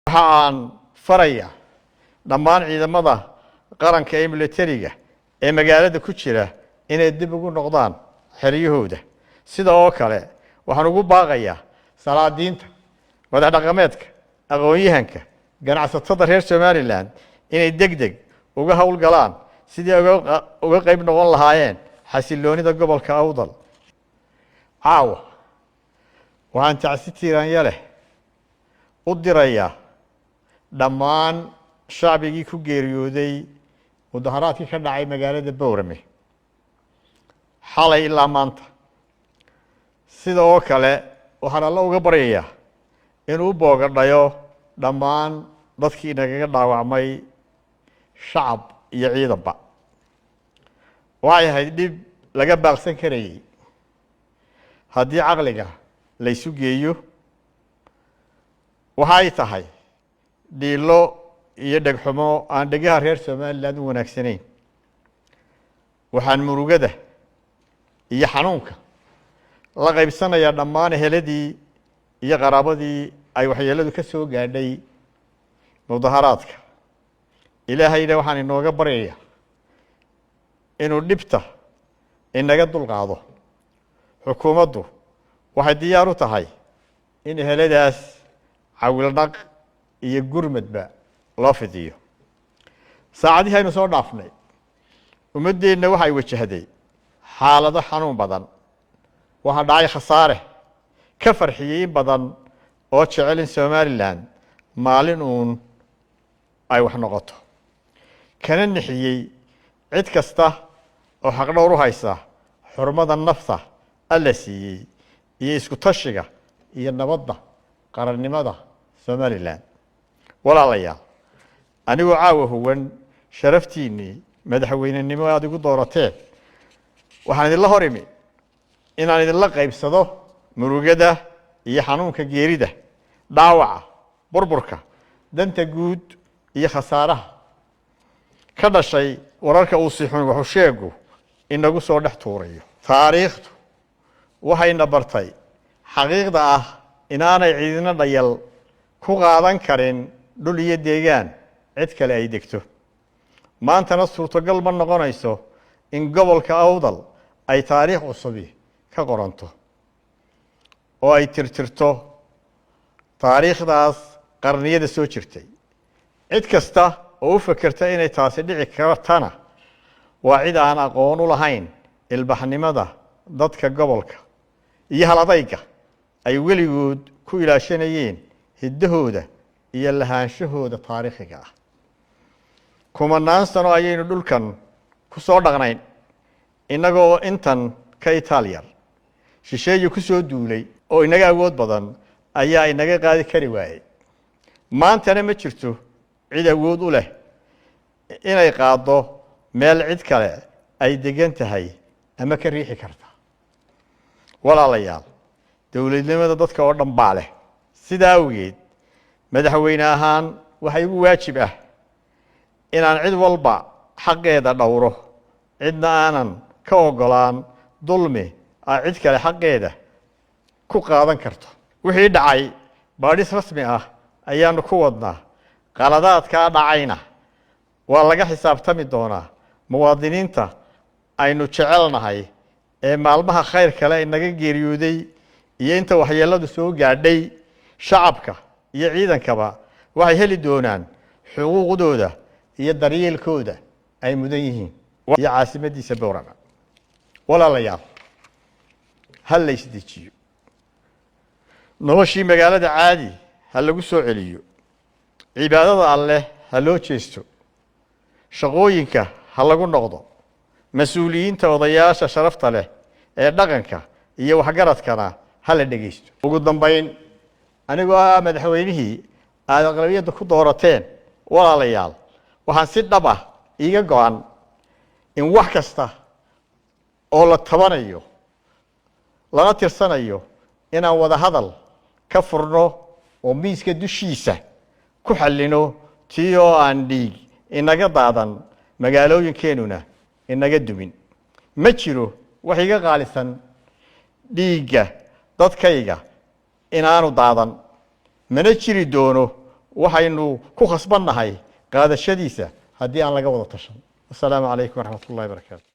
Waxa aan faraya dhammaan ciidamada qaranka ee militariga ee magaalada ku jira inay dib ugu noqdaan xeryahooda. Sida oo kale waxaan ugu baaqayaa salaadiinta, madax dhaqameedka, aqoon-yahanka, ganacsatada reer Somaliland inay deg deg uga howlgalaan sidii uga qayb noqon lahaayeen xasiloonida gobolka Awdal. Caawa waxaan tacsi tiiraanya leh u dirayaa dhammaan shacbigii ku geeriyooday mudaharaadkii ka dhacay magaalada Bowrame xalay ilaa maanta. Sida oo kale waxaan Alla uga baryayaa inuu u boogadhayo dhammaan dadkii nagaga dhaawacmay, shacab iyo ciidanba. Waxay ahayd dhib laga baaqsan karayey haddii caqliga la ysu geeyo. Waxay tahay dhiilo iyo dhegxumo aan dhegaha reer Somaliland u wanaagsanayn. Waxaan murugada iyo xanuunka la qaybsanayaa dhammaan eheladii iyo qaraabadii ay waxyeeladu ka soo gaadhay mudaharaadka. Ilaahayna waxaan inooga baryayaa inuu dhibta inaga dulqaado. Xukuumaddu waxay diyaar u tahay in eheladaas cawilnaq iyo gurmadba loo fidiyo. Saacadihii aynu soo dhaafnay, ummaddeenna waxay wajahday xaalado xanuun badan. Waxaa dhacay khasaare ka farxiyey in badan oo jecel in Somaliland maalin uun ay wax noqoto, kana nixiyey cid kasta oo xaqdhowr u haysa xurmada nafta Alla siiyey iyo isku tashiga iyo nabadda qarannimada Somaliland. Walaalayaal, anigoo caawa huwan sharaftiinnii madaxweynenimo aada igu doorateen, waxaan idinla hor imi inaan idinla qaybsado murugada iyo xanuunka geerida, dhaawaca, burburka danta guud iyo khasaaraha ka dhashay wararka uu sixun waxusheegu inagu soo dhex tuurayo. Taariikhdu waxayna bartay xaqiiqda ah inaanay ciidina dhayal ku qaadan karin dhul iyo deegaan cid kale ay degto. Maantana suurtogal ma noqonayso in gobolka Awdal ay taariikh cusubi ka qoranto oo ay tirtirto taariikhdaas qarniyada soo jirtay. Cid kasta oo u fekerta inay taasi dhici kartana waa cid aan aqoon u lahayn ilbaxnimada dadka gobolka iyo haladayga ay weligood ku ilaashanayeen hiddahooda iyo lahaanshahooda taariikhiga ah. Kumanaan sano ayaynu dhulkan ku soo dhaqnayn innagoo intan ka itaal yar. Shisheeye ku soo duulay oo inaga awood badan ayaa inaga qaadi kari waayey. Maantana ma jirto cid awood u leh inay qaaddo meel cid kale ay degan tahay ama ka riixi karta. Walaalayaal, dowladnimada dadka oo dhan baa leh. Sidaa awgeed, madaxweyne ahaan waxaa igu waajib ah inaan cid walba xaqeeda dhowro, cidna aanan ka ogolaan dulmi ay cid kale xaqeeda ku qaadan karto. Wixii dhacay baadhis rasmi ah ayaanu ku wadnaa. Qaladaadkaa dhacayna waa laga xisaabtami doonaa. Muwaadiniinta aynu jecelnahay ee maalmaha khayr kale inaga geeriyooday iyo inta waxyeeladu soo gaadhay, shacabka iyo ciidankaba, waxay heli doonaan xuquuqdooda iyo daryeelkooda ay mudan yihiin iyo caasimadiisa Boorama. Walaalayaal, ha la isdejiyo. Noloshii magaalada caadi ha lagu soo celiyo. Cibaadada Alleh ha loo jeesto. Shaqooyinka ha lagu noqdo. Mas-uuliyiinta, odayaasha sharafta leh ee dhaqanka iyo waxgaradkana ha la dhegaysto. Ugu dambayn, anigoo ah madaxweynihii aada aqlabiyadda ku doorateen, walaalayaal, waxaan si dhab ah iiga go-an in wax kasta oo la tabanayo lana tirsanayo inaan wada hadal ka furno oo miiska dushiisa ku xallino, tii oo aan dhiig inaga daadan, magaalooyinkeenuna inaga dumin. Ma jiro wax iga qaalisan dhiigga dadkayga inaanu daadan, mana jiri doono. Waxaynu ku khasbannahay qaadashadiisa haddii aan laga wada tashan. Wasalaamu calaykum waraxmat ullahi barakaatu.